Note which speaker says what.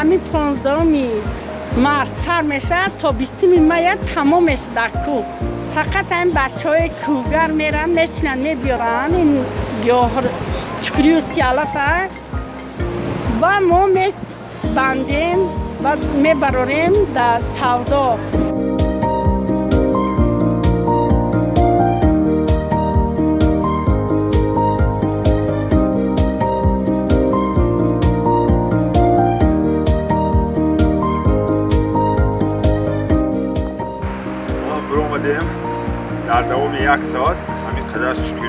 Speaker 1: Ҳамин 15 март сар мешавад то 20 мая тамом мешавад дар кӯҳ. Фақат ҳамин бачаҳои кӯҳгар мераванд, мечинанд, мебиёранд ин гиёҳ чукрию сиалафа ва мо мебандем ва мебарорем дар савдо.
Speaker 2: Дар давоми як соат ҳамин қадар чукурӣ